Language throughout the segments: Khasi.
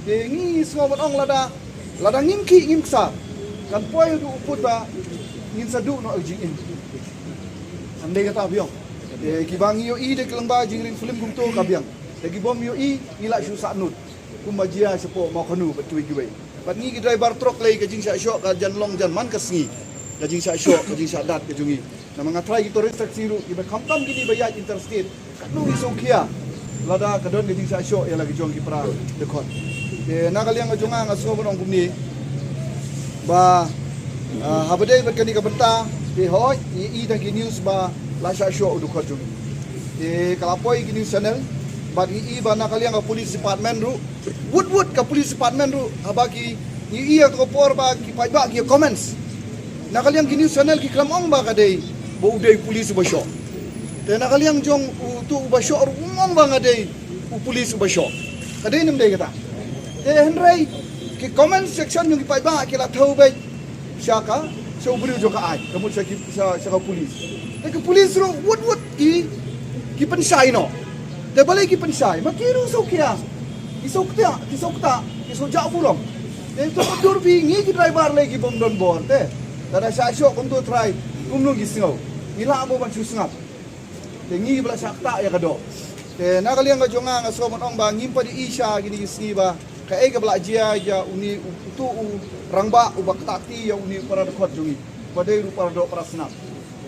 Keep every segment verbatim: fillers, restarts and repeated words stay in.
Te ngi sngewbha ban ong lada, lada ngim khih ngim ksar, kan poi haduh u pud ba ngin sa duh noh ka jingim. Hynrei kata biang. Te kiba ngi ïohi da ki lyngba jingring film kumto ka biang. Te ki bym ïohi ngi lah shu sah nud. Kumba jia shapoh Mawkhanu bad kiwei kiwei. Bad ngi ki driver truck lei ka jingshah shoh ka jan long jan man ka sngi. Ka jingshah shoh, ka jingshah dat ka jong ngi. Namar nga trai ki tourist taxi ruh, kiba khamtam kine ba ïaid interstate. Katno ngi sngewkhia. Lada ka don ka jingshah shoh ïa la ki jong ki para dkhot. Te na ka liang ka jong nga nga sngewbha ban ong kumne. Ba, ah, haba dei bad kane ka bynta, te hooid, ngi i tang ki news ba la shah shoh u dkhot jong ngi. Te ka la poi ki news channel, bad ngi i ba na ka liang ka police department ruh, wut wut ka police department ruh, haba ki, ngi i ïa ka por ba ki paidbah ki comments. Na ka liang ki news channel ki khlem ong ba ka dei, ba u dei u police uba shoh. Te na ka liang jong utu uba shoh ruh um ong ba nga dei u police uba shoh. Ka dei ne ym dei kata. Te hynrei ki comment section jong ki paidbah ki la thew beit sha ka, sha u briew jong ka aiñ, ka mut sha ki, sha, sha ka police. Te ki police ruh wut wut ki, ki pynshai noh. Te balei ki pynshai? Ma ki ruh sngewkhia. Ki sngewkhia, ki sngewkhia, ki sngewjah burom. Te to dur bi ngi ki driver lei ki bym don bor te. Lada shah shoh kumto trai, kumno ngi sngew. Ngi lah mo ban shu sngap. Te ngi ba la shah ktah ïa ka doh. Te na ka liang ka jong nga nga sngewbha ban ong ba ngim pat ïohi sha kine ki sngi ba kaei kaba la jia ïa une u, utu u rangbah uba ktah kti ïa une u para dkhot jong ngi. Ba dei ruh para doh para snam.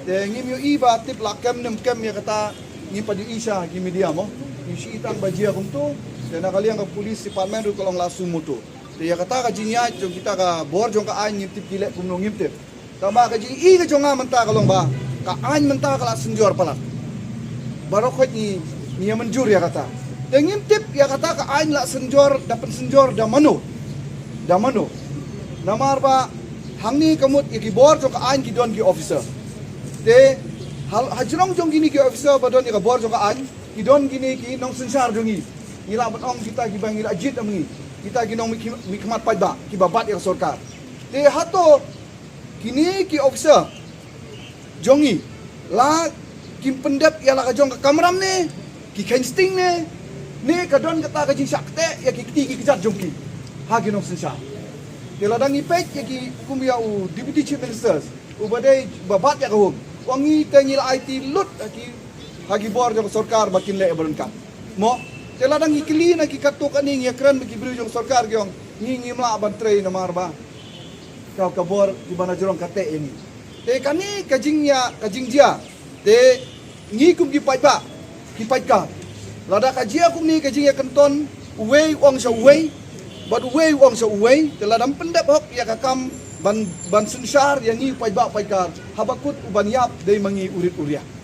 Te ngim ïohi ba tip la kem ne ym kem ïa kata, ngim pat ïohi sha ki media mo. Ngi shu i tang ba jia kumto. Te na ka liang ka police department ruh ka long la suo motu. Te ïa kata ka jingïaid jong kita ka bor jong ka aiñ ngim tip ki leh kumno ngim tip. Tangba ka jingïohi ka jong nga mynta ka long ba ka aiñ mynta ka la synjor palat. Baroh khoit ngi, ngi ïa mynjur ïa kata. Te ngim tip ïa kata ka aiñ la synjor, da pynsynjor da mano. Da mano. Namar ba hangne ka mut ïa ki bor jong ka aiñ ki don ki officer. Te hal, hajrong jong kine ki officer ba don ïa ka bor jong ka aiñ, ki don kine ki nongsynshar jong ngi. Ngi lah ban ong kita kiba ngi la jied ïa ngi. Kita ki nongmihkhmat paidbah kiba bat ïa ka sorkar. Te hato kine ki officer jong ngi la kim pyndep ïa la ka jong ka kamram ne, ki kheiñ sting ne, ne ka don kata ka jingshah kteh ïa ki kti ki kjat jong ki ha ki nongsynshar. Te lada ngi peit ïa ki kum ïa u Deputy Chief Ministers uba dei ba bat ïa ka home, u ong ngi te ngi la aiti lut ha ki, ha ki bor jong ka sorkar ba kin leh ïa ba donkam. Mo, te lada ngi kylli na ki katto katne ngi ïakren bad ki briew jong ka sorkar ki ong ngi ngim lah ban trei namar ba ka, ka bor kiba na jrong ka teh ïa ngi. Te kane ka jingïa, ka jingjia. Te ngi kum ki paidbah, ki paidkar, lada ka jia kumne ka jingïakynton, uwei u ong sha uwei bad uwei u ong sha uwei, te lada ym pyndep hok ïa ka kam ban, ban synshar ïa ngi paidbah paidkar, haba kut u ban ïap dei ma ngi u rit u riat.